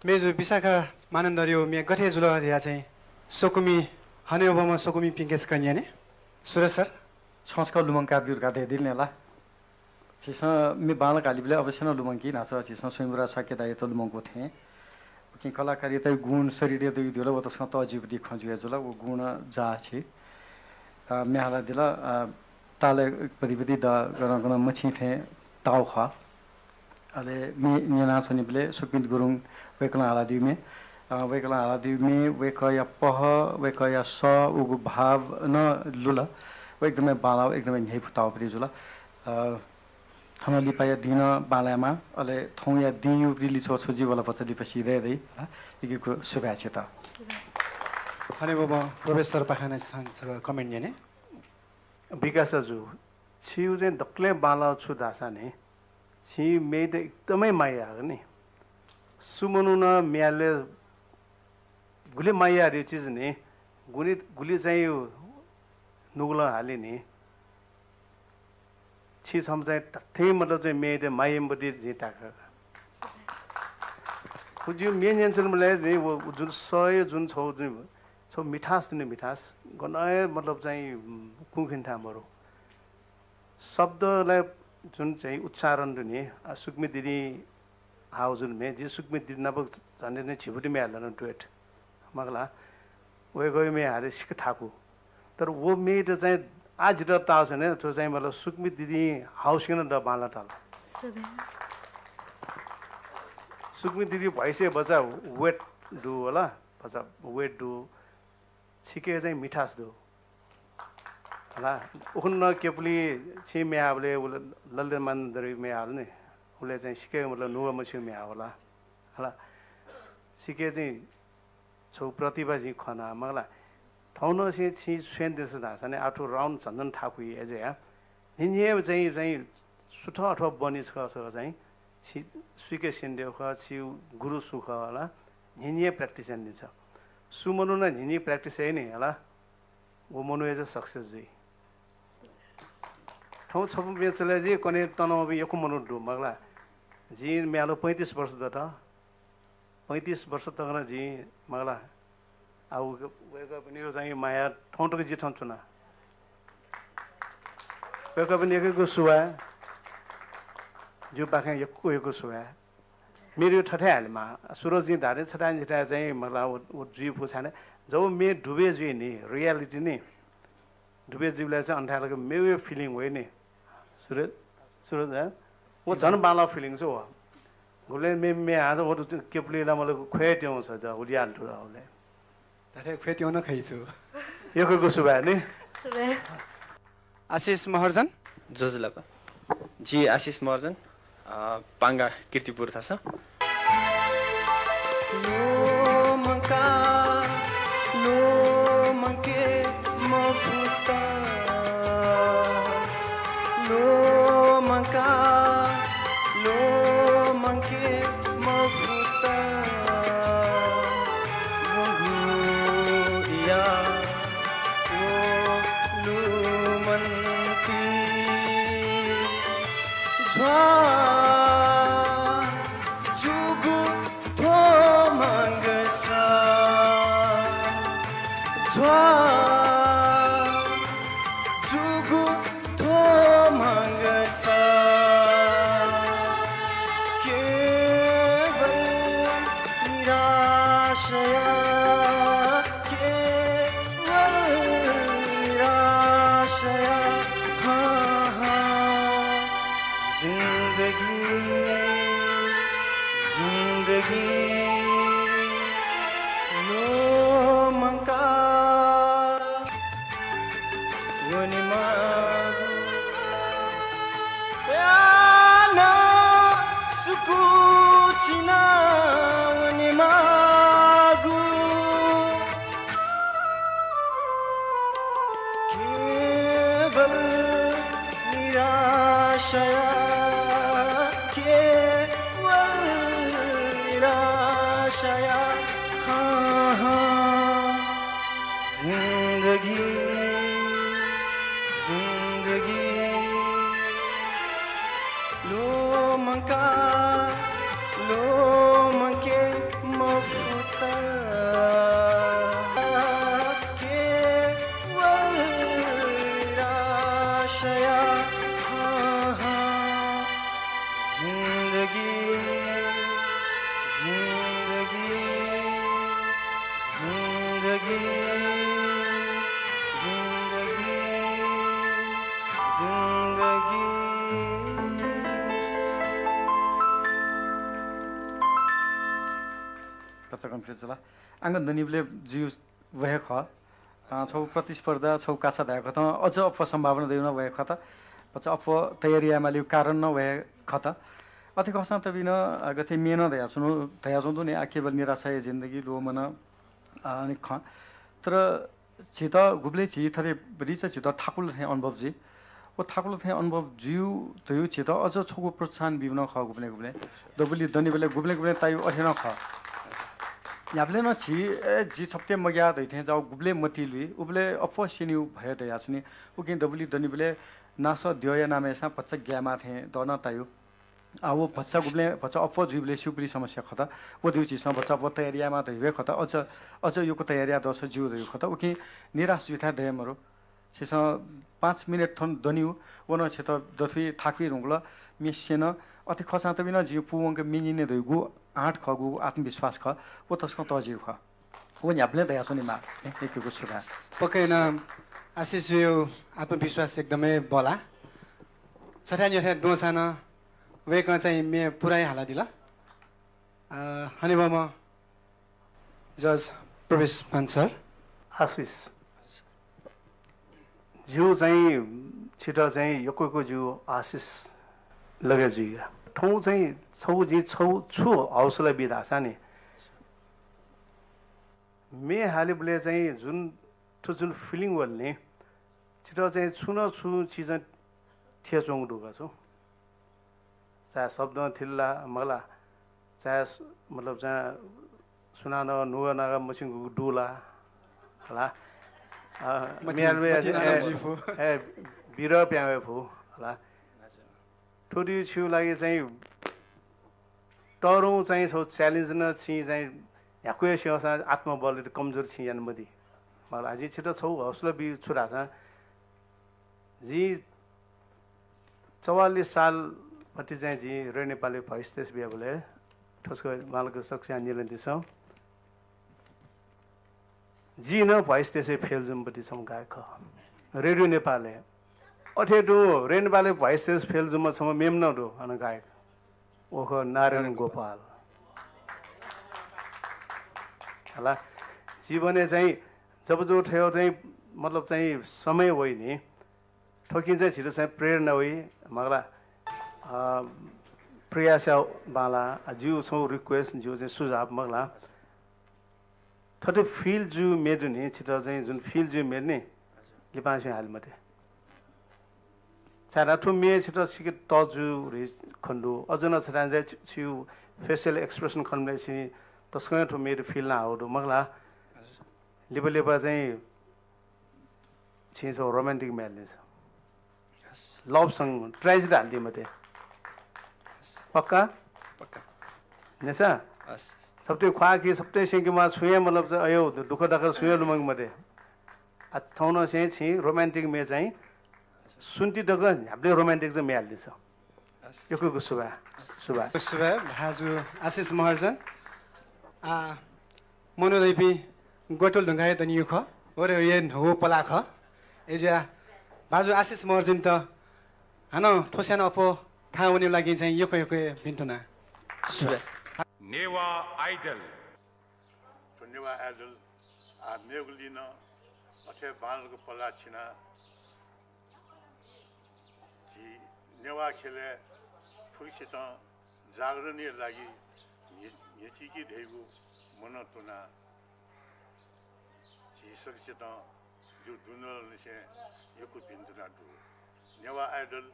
मेजु विशाखा मानन्धरया म्ये गथे जुल धया चाहिँ स्वकुमि, हनेबहःम्ह स्वकुमिपिंके छकः न्यने। सुरेश सर। छं छकः लुमंका ब्यु धकाः धयादिल नि ला। झीसं म्ये बांलाक हालीबलय् अवश्य नं लुमंकी न्हाचः झीसं स्वयम्भूराज शाक्य दाइयात लुमंकू थें। उकिं कलाकारयात गुण शरीरय् दु धुल, व तसकं तःजिउपति खँ जुया जुल, व गुण जा छि। अ, म्ये हालादिल, अ, तालय् पतिपति द गनं गनं मछिं थें ताः खः। अले म्ये न्यनाच्वनीबलय् सुकमित गुरुङ वय्कलं हालादीम्ये, अ, वय्कलं हालादीम्ये, वय्कःया पहः, वय्कःया सः, उगु भाव नं लुल। व एकदमै बांलाः, एकदमै न्ह्यइपुताःपति जुल। अ, थन लिपाया दिं नं बांलायेमा, अले थौंया दिं युपति लिच्वः छु जुइ वल भचा लिपा सिधये दइ। इकिकु सुभाय् छित। हनेबहःम्ह प्रोफेसर पाखां नं छं छकः comment न्यने। विकास दाजु, छिगु चाहिँ दकलय् बांलाः छु धाःसा नि, छिं म्येत एकदमै माया याः नि। सु मनुखं म्ये हाले गुलि माया याः धइगु चिज नि, गुलि, गुलि चाहिँ नुगलं हाले नि। छि छम्ह चाहिँ धात्थें मतलब चाहिँ म्येत माया याइम्ह पति जिं ताका। व जिं म्ये न्यनाच्वनाबलय् नि व, व जुन सःया जुन छगू जुन छगू मिठास दु नि, मिठास गनं हे मतलब चाहिँ कुंखिने थाय् मरु। शब्दया जुन चाहिँ उच्चारण दु नि, आ, सुकमि दिदिं हाःगु जुन म्ये, जिं सुकमि दिदि नाप झन्डै झिपति म्ये हालादिल नि duet। मखु ला, वय्कःया म्ये हाले सिक्क थाकु। तर व म्येत चाहिँ आः जितः ताःसा नि, थ्व चाहिँ मतलब सुकमि दिदिं हाःगु सिक्क नं द बांलाः ताल। सुकमि दिदि voice-य् भचा weight दु होला, भचा weight दु, छिके चाहिँ मिठास दु। हला, उखुन्हु नं केपुलिं छिं म्ये हाःबलय् उलि ललित मानन्धरया म्ये हाल नि, उलि चाहिँ सिक्क मतलब नुगः मछिं म्ये हाः वल। हला, छिके चाहिँ छगू प्रतिभा जिं खना, मखु ला। थौंनिसें छिं स्वयेधुंकल धाःसा नि आः थ्व round झन झन थाकुइ अय् जुया। न्हिं न्हिं चाहिँ, चाहिँ सुथ अथवा बनी छकः छकः चाहिँ छि सुइके स्यनेधुंकल, छि गुरु सु खः हला, न्हिं न्हिं practice यानादिसँ। सु मनुखं न्हिं न्हिं practice याइ नि हला, व मनू हे success जुइ। थौं छपु म्ये चले जि कन्हय् तनावःपिं यक्व मनू दु, मखु ला। जिं म्ये हालाः पैंतिस वर्ष दत। पैंतिस वर्ष तक नं जिं, मखु ला, आ, व-, वय्कःपिनिगु चाहिँ माया थौं तक जि थन च्वना। वय्कःपिनि यक्व यक्व सुभाय्। जिगु पाखें यक्व यक्व सुभाय्। म्ये थथे हालेमाः। सुरुवात जिं धाःथें छथाय् छथाय् चाहिँ, मखु ला, व, व जुइ फु छाय् धाःसा जब म्ये डुबय् जुइ नि, reality नि, डुबय् जुइबलय् चाहिँ अन थाय् लाक मेगु feeling वइ नि। सुरज, सुरज, हँ? व झन बांलाः feeling छ व। गुबलें मे, मे हां व केपुलिं ला मतलब ख्वय् त्यं छ, ज उलिया दु ला उले। धात्थें ख्वय् त्यं नं खइ छु। यक्व यक्व सुभाय् नि। सुभाय्। आशिष महर्जन। ज्वजलपा। जि आशिष महर्जन, अ, पांगा कीर्तिपुर थासं। ल्वःमंका, ल्वःमंके मफुत। ल्वःमंका, ल्वःमंके मफुत। वंगुया व लुमन्ति झ्वाः जूगु थ्व म्हांगसा, झ्वाः जूगु थ्व म्हांगसा, केवल निराशया, केवल निराशया, हाँ, हाँ। जिन्दगी, जिन्दगी ल्वःमंका वनेमाःगु, याना सुकुचिना वनेमाःगु, केवल निराशया, केवल निराशया, हाँ, हाँ। जिन्दगी, जिन्दगी ल्वःमंका, ल्वःमंके जिन्दगी, जिन्दगी, जिन्दगी, जिन्दगी, जिन्दगी। कच्चा कन्फ्युज जुल। आंगा दनिबलय् जिउ व हे खः। अ, छगू प्रतिस्पर्धा, छगू कासा धायेकथं अझ अप्वः सम्भावना दइगु नं व हे खत। अझ अप्वः तयारी यायेमालीगु कारण नं व हे खत। अथे खःसां तबिनं, अ, गथे म्ये नं धयाच्वनु, धयाच्वंगु दु नि, आ, केवल निराशा हे जिन्दगी, लोभ मन, अ, अनेक खँ। तर झीत गुबलय् झी थथे रिच झीत थाकुल थें अनुभव जुइ। व थाकुल थें अनुभव जुइगु धइगु झीत अझ छगू प्रोत्साहन बीगु नं खः गुबलें गुबलें। दबुली दनिबलय् गुबलें गुबलें ताइगु अथे नं खः। न्ह्याबलें नं झी, ए, जि छप्ते मग्याः धइथें जाःगु गुबलें मतिइ लुइ, उबलय् अप्वः स्यनीगु भय दयाच्वनी। उकिं दबुली दनिबलय् नासः द्यः यानाम्हय्सां भचा ग्यायेमाः थें दः नं ताइगु। आ, व भचा गुबलें, भचा अप्वः जुइबलय् स्यूपिं समस्या खत। व धइगु झीसं भचा अप्वः तयारी यायेमाः धइगु हे खत। अझ, अझ यक्व तयारी याये दःसा ज्यू धइगु खत। उकिं निराश जुइथाय् दये मरु। छिसं पाँच मिनेट थन दनिउ, व नं छित दथुइ थाकुइ धुंकल, म्ये स्यन। अथे खःसां तबिनं जिं पूवंक म्ये न्यने धइगु आँट खः, गुगु आत्मविश्वास खः, व तसकं तःजिगु खः। व न्ह्याबलें धयाच्वनेमाः। यक्व यक्व सुभाय्। पक्कै नं आशिष जुया आत्मविश्वास एकदमै बल्लाः। छथाय् न्ह्यथाय् दुसां नं वय्कलं चाहिँ म्ये पुराइ हालादिल। अ, हनेबहःम्ह जज प्रवेश मान सर। आशिष, जिउ चाहिँ छित चाहिँ यक्व यक्व जिउ आशिष लगे जुइगु। थौं चाहिँ छगू जिं छगू छु हौसला बी धाःसा नि, म्ये हालेबलय् चाहिँ जुन, थ्व जुन feeling वल नि, छित चाहिँ छुं न छुं चिजं थियाच्वंगु दु का छु। चाहे शब्दं थिल ला, मखु ला, चाहे स-, मतलब चाहिँ सुनानं नुगः नागः मछिंकूगु दु ला, हला। अ, मति-, म्ये हालेबलय् मति नाना ए, जुइ फु। ए, बिरः पिहां वये फु, हला। थ्व दु छिगु लागि चाहिँ तःधंगु चाहिँ छगू challenge नं, छिं चाहिँ न्ह्याक्व हे स्यंसां आत्मबल कमजोर छिं याना मदी। मखु ला, जिं छित छगू हौसला बी छु धाःसा, जिं चौवालिस सालपट्टि चाहिँ जिं रेडियो नेपालय् voice test बियाबलय् थ्व छकः बांलाक सकसियां न्यनादिसँ। जि नं voice test-य् fail जूम्ह पति छम्ह गायक खः। रेडियो नेपालय्। अथे तुं रेडियो नेपालय् voice test fail जूम्ह छम्ह मेम्ह नं दु, अन गायक। व खः नारायण गोपाल। हला, जीवनय् चाहिँ जब जो थ्व चाहिँ, मतलब चाहिँ समय वइ नि, थुकिं चाहिँ झीत चाहिँ प्रेरणा वइ, मखु ला, अ, प्रयास यायेगु बांलाः, अ, जिगु छगू request, जिगु चाहिँ सुझाव, मखु ला। थथे feel जूगु म्ये दु नि, छित चाहिँ जुन feel जूगु म्ये दु नि, लिपांनिसें हाले मते। छाय्धाःसा थ्व म्ये छित छिके touch जूगु खने दु। अझ नं छथाय् चाहिँ छि, छिगु facial expression खनेबलय् छिं तसकं थ्व म्ये दु feel यानाहःगु दु, मखु ला। लिपा लिपा चाहिँ छिं छगू romantic म्ये हाले नि। Yes। Love song, tragedy हालादी मते। Yes। पक्का? पक्का। नि सा? Yes। सप्तैं ख्वाः कि सप्तैं स्यंकेमाः, छुं हे मतलब चाहिँ अय् दुःख दाखर छुं हे लुमंके मते। आ, थौंनिसें छिं romantic म्ये चाहिँ सुन्ति तक न्ह्याबलें romantic चाहिँ म्ये हालादिसँ। यक्व यक्व सुभाय्। सुभाय्। सुभाय् भाजु आशिष महर्जन। आ, मनू धइपिं ग्वतुल धुंकाः हे दनिगु खः। वरे हे न्हूगु पलाः खः। अय्जुया भाजु आशिष महर्जनयात हानं थ्वस्यां नं अप्वः थाहां वनेगु लागि चाहिँ यक्व यक्व हे भिंतुना। सुभाय्। नेवाः Idol। थ्व नेवाः Idol, आ, मेगु लिं नं अथे बांलाक पलाः छिना। झी नेवाः ख्यलय् फुक्कसितं जागरणया लागि न्हि-, न्ह्यचिकी धइगु मनं तुना। झी सकसितं जिगु दुनुगलंनिसें यक्व भिंतुना दु। नेवाः Idol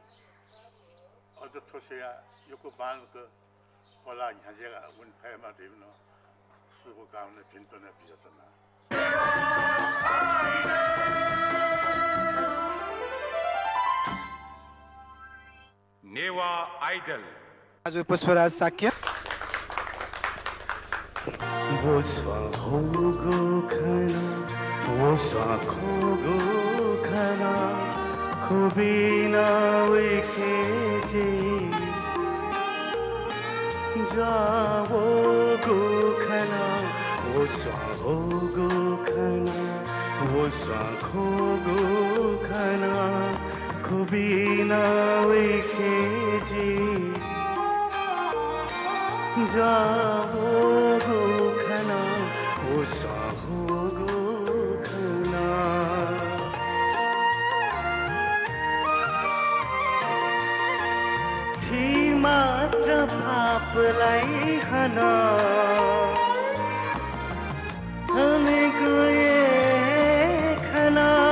अझ थ्वस्वयाः यक्व बांलाक पलाः न्ह्याज्याका वने फयेमा धइगु नं शुभकामना भिंतुना बियाच्वना। नेवाः Idol। भाजु पुष्पराज शाक्य। ज्वाःवःगु खना, व स्वां ह्वःगु खना, व स्वां ख्वःगु खना, खुबिना वइखे जि। ज्वाःवःगु खना, व स्वां ह्वःगु खना। थी मात्र पापलाई हन, अनेक ए खना।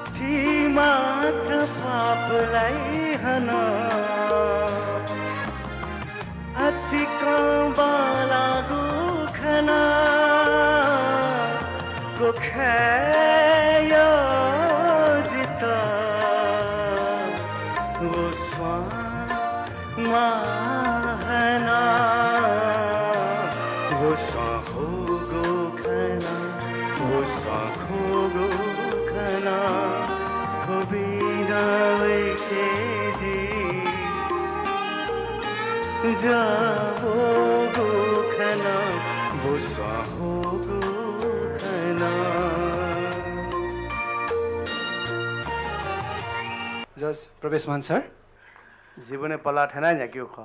थी मात्र पापलाई हन, अतिकं बांलाःगु खना, क्वखाय्‌यः जितः व स्वां माहना, व स्वां ह्वःगु खना, व स्वां ख्वःगु खना, खुबिना वइखे जि। ज्वाःवःगु खना, व स्वां ह्वःगु खना। जज प्रवेश मान सर। जीवनय् पलाः थ्यनाः न्ह्याकेगु खः।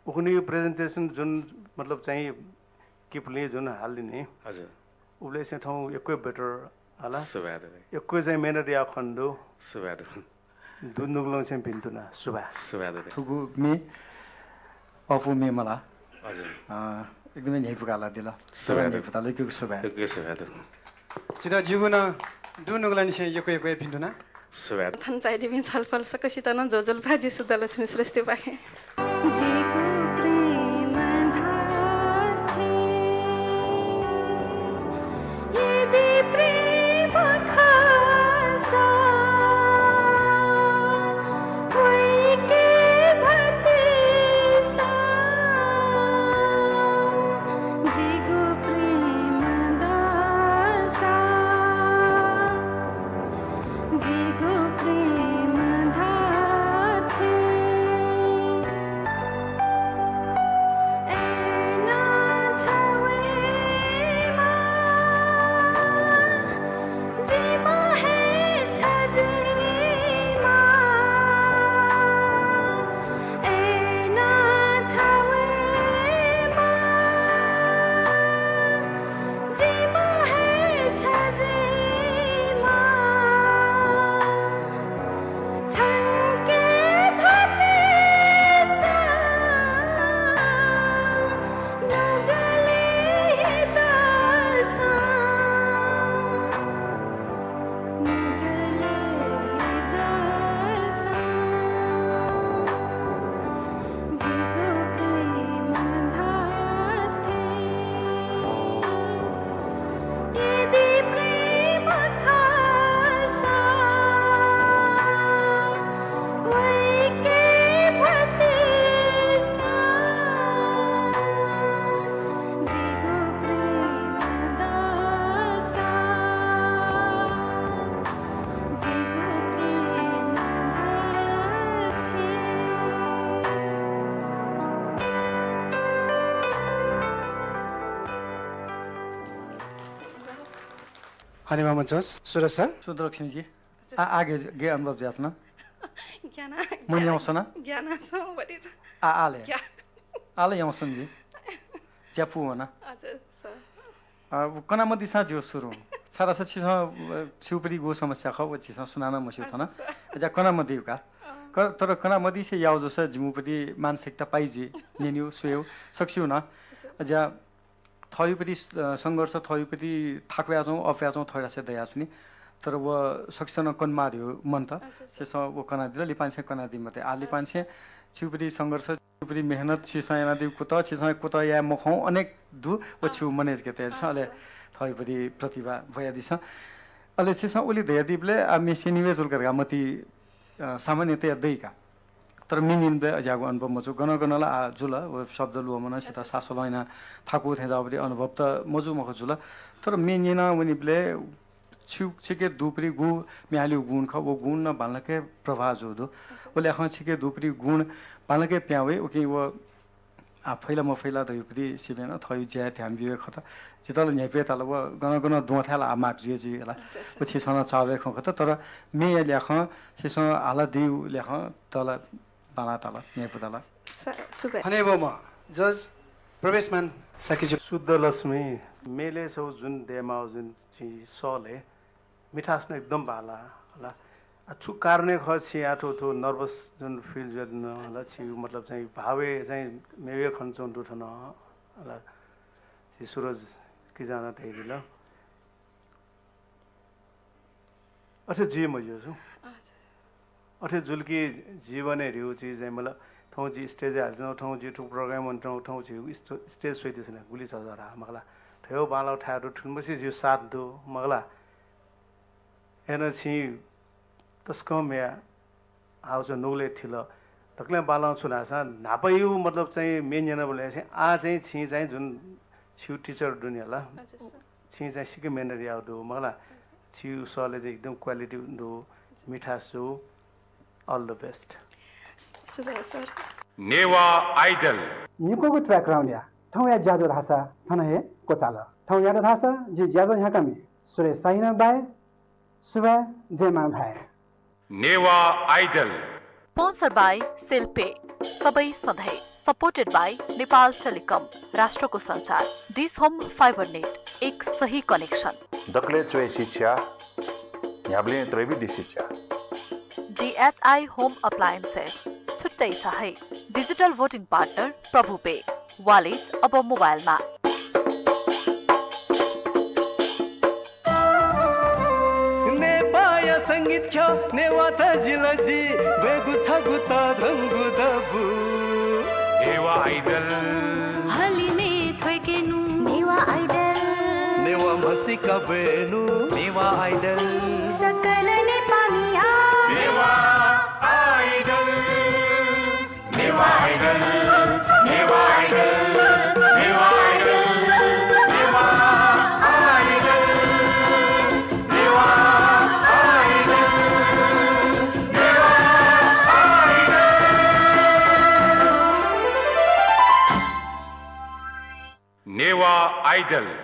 उखुन्हुया presentation जुन, मतलब चाहिँ, किपुलिं जुन हालिनि। हजुर। उबलय्‌सें थौं यक्व better हाला। सुभाय् दु। यक्व चाहिँ मेहनत याः खने दु। सुभाय् दु। दुनुगलंनिसें भिंतुना। सुभाय्। सुभाय् दु। थुगु म्ये, अःपु म्ये मला। हजुर। अ, एकदमै न्ह्यइपुकाः लादिल। सुभाय् दु। न्ह्यइपुकाः लादिल, यक्व सुभाय्। यक्व सुभाय् दु। छितः जिगु नं दुनुगलंनिसें यक्व यक्व भिंतुना। सुभाय्। थन झायादीपिं छलपोलपिं सकसितं नं ज्वजलपा, जि शुद्धलक्ष्मी श्रेष्ठपाखें। जिगु प्रेम धात्थें, यदि प्रेम खःसा, वइके भतिचा, जिगु प्रेम दःसा, जिगु प्रेम धात्थें। अय्‌नं छ्वयेमा, जिमि हे छ्वयेमा, अय्‌नं छ्वयेमा, जिमि हे छ्वयेमा। छंके भतिचा नुगलय् दःसां, नुगलय् दःसां, जिगु प्रेम धात्थें। यदि प्रेम खःसा, वइके भतिचा, जिगु प्रेम दःसा, जिगु प्रेम धात्थें। हनेबहःम्ह जज सुरज सर। शुद्धलक्ष्मी जी, आ, आ गे, गे अनुभव जुयाच्वन? ग्याना, मन ग्याना, याउँछना? ग्याना छं बढी छ। आ, आले। ग्या- आले याउँछन जी। ज्या पूवना। हजुर, सर। अ, व कनामदिसां ज्यू सुरु। छाय्‌धाःसा छिसं, अ, छिउपति गु समस्या खः, व झीसं सुनानं मस्यू थन। हजुर, सर। ज्या कनामदिउका। अँ। क-, तर कनामदिसे याउ जूसा जिमिउपति मानसिकता पाइ जुइ, न्यनेउ, स्वयेउ, सकसिउ नं। हजुर। ज्या थःउपति, अ, संघर्ष थःउपति थाकुयाच्वं, अप्वयाच्वं थःधाःसा दयाच्वनी। तर व सकसितं नं कनेमाः धइगु मन्त। अच्छा, अच्छा। छिसं व कनादिल, लिपांछें कनादी मते। आ, लिपांछें छिउपति संघर्ष, छिउपति मेहनत, छिसं यानादीगु कुतः, छिसं कुतः याये मखं अनेक दु, व छिउ मनय् जक तयादिसँ, अले थःउपति प्रतिभा ब्वयादिसँ। अले छिसं उलि धयादीबलय् आ म्ये स्यनीवये जुल का धकाः मतिइ, अ, सामान्यतया दइ का। तर म्ये न्यनेबलय् अज्याःगु अनुभव मजू। गन गन ला आ जुल, व शब्द ल्वःमन, छितः सासलं यानाः थाकू थें जाःगु अनुभव त मजू मखु जुल। तर म्ये न्यना वनीबलय् छु छिके दुपरि गु म्ये हालिउ गुण खः, व गुण नं बांलाक हे प्रवाह जू दु। व ल्याखं छिके दुपरि गुण बांलाक हे पिहां वइ, उकिं व आ, फैला मफैला धइगु पति सिबें नं थःगु ज्याय् ध्यान बिउ हे खत। जितः ला न्ह्यइपु हे ताल, व गन गन द्वं थाय् ला आ मार्क जुइ जुइ ला। अच्छा, अच्छा। व छिसं नं चाःगु हे खँ खत, तर म्येया ल्याखं छिसं हालादिउ ल्याखं तः ला बांलाः ताल, न्ह्यइपु ताल। स-, सुभाय्। हनेबहःम्ह जज प्रवेशमान शाक्यजु। शुद्ध लक्ष्मी, म्येलय् छगू जुन दयेमाःगु जुन छिं सलय् मिठास नं एकदम बांलाः, हला। आ, छु कारणय् खः छिं आः थ्व, थ्व nervous जुन feel जुयादिल, हला, छिगु मतलब चाहिँ भावय् चाहिँ मेगु खँ च्वंगु दु थन, हला। छि सुरज किजां नं धयादिल। अथे जुइ मज्यू छु। अच्छा। अथे जुल कि जीवनय् ह्रिउ चिज चाहिँ मतलब थौं जि stage हालिच्वं, थौं जि थुगु program वनाच्वं, थौं झीगु स्टो-, stage स्वइदिसँ ना, गुलि झःझः धाः मखला। थ्व बांलाःगु थाय् दु, थुलिमछि झीगु साथ दु मखला। अय्नं छिं तसकं म्ये हाउस नुगलय् थिल। दकलय् बांलाः छु धाःसा न्हापायागु मतलब चाहिँ म्ये न्यनाबलय् चाहिँ आः चाहिँ छिं चाहिँ जुन छिगु teacher दु नि हला। हजुर, सर। छिं चाहिँ सिक्क मेहनत याःगु दु मखला। छिगु सलय् चाहिँ एकदम quality दु, मिठास दु। All the best। सु-, सुभाय् सर। नेवाः Idol। निक्वःगु track round या थौंया ज्याझ्वः धाःसा थन हे क्वचाल। थौंयात धाःसा जि ज्याझ्वः न्ह्याकामि सुरेश शाहीनं बाय्। सुभाय्, जय मांभाय्। Newah Idol। Sponsor by cell पे, सबै सधैँ। Supported by नेपाल टेलिकम, राष्ट्रको सञ्चार। डिस होम फाइबर नेट, एक सही connection। दकलय् च्वय् शिक्षा, न्ह्याबलें त्रयेबी दि शिक्षा। डिएचआई होम अप्लायन्सेस, छुट्टै छ है। Digital voting partner प्रभु पे, wallet अब मोबाइलमा। नेपाःया संगीत ख्यः, नेवाः तजिलजि ब्वयेगु छगू तःधंगु दबू। नेवाः Idol। हलिमय् थ्वय्केनु। नेवाः Idol। नेवाः म्हसीका ब्वयेनु। नेवाः Idol। सकल नेपाःमिया। नेवाः Idol। नेवाः Idol, नेवाः Idol, नेवाः Idol, नेवाः Idol, नेवाः Idol, नेवाः Idol। नेवाः Idol।